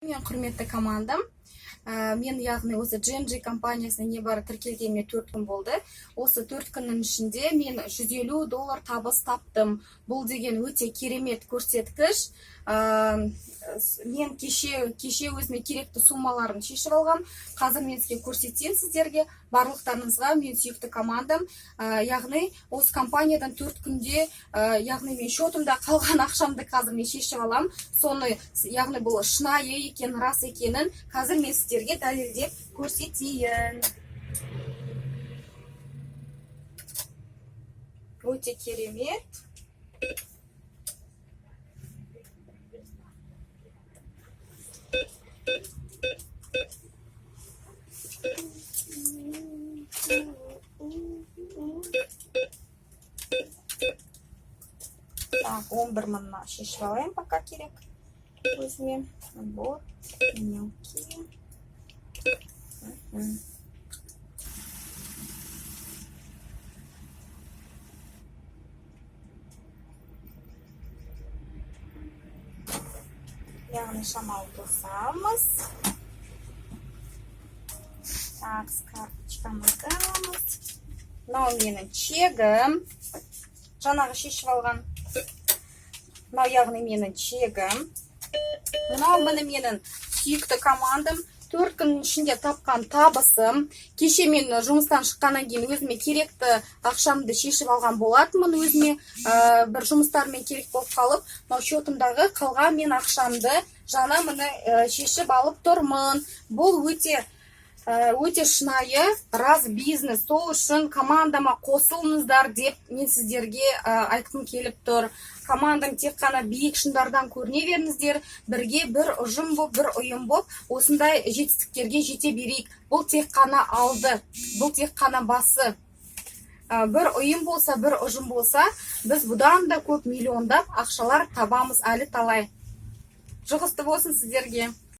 Мен, құрметті командам, мен, яғни, осы GMG компаниясына небары тіркелгеніме 4 күн болды. Осы 4 күннің ішінде мен 150 доллар табыс таптым. Бұл деген өте керемет көрсеткіш. Мен кеше өзіме керекті суммаларын шешіп алғам. Қазір мен сізге көрсетейін, сіздерге барлықтарыңызға, мен сүйікті командам. Яғни осы компаниядан 4 күнде, яғни мен счетымда қалған ақшамды қазір мен шешіп алам. Соны, яғни, бұл шынайы екенін, рас екенін қазір мен сіздерге дәлелдеп көрсетейін. Өте керемет. Так, 11 мыңына шешіп алайын, пока керек өзіме. Вот, мелкие. Яғни шамалы тосамыз. Так, карточкамызды аламыз. Мынау менің чегім, жаңағы шешіп алған. Мынау, яғни, менің чегім. Мынау, міне, менің сүйікті командам, 4 күннің ішінде тапқан табысым. Кеше мен жұмыстан шыққаннан кейін өзіме керекті ақшамды шешіп алған болатынмын. Өзіме бір жұмыстармен керек болып қалып, мынау счетымдағы қалған мен ақшамды жаңа, міне, шешіп алып тұрмын. Бұл өте шынайы, рас бизнес. Сол үшін командама қосылыңыздар деп мен сіздерге айтқым келіп тұр. Командам, тек қана биік шыңдардан көріне беріңіздер. Бірге бір ұжым болып, бір ұйым болып, осындай жетістіктерге жете берейік. Бұл тек қана алды, бұл тек қана басы. Бір ұйым болса, бір ұжым болса, біз бұдан да көп миллиондап ақшалар табамыз әлі талай. Жұғысты болсын сіздерге!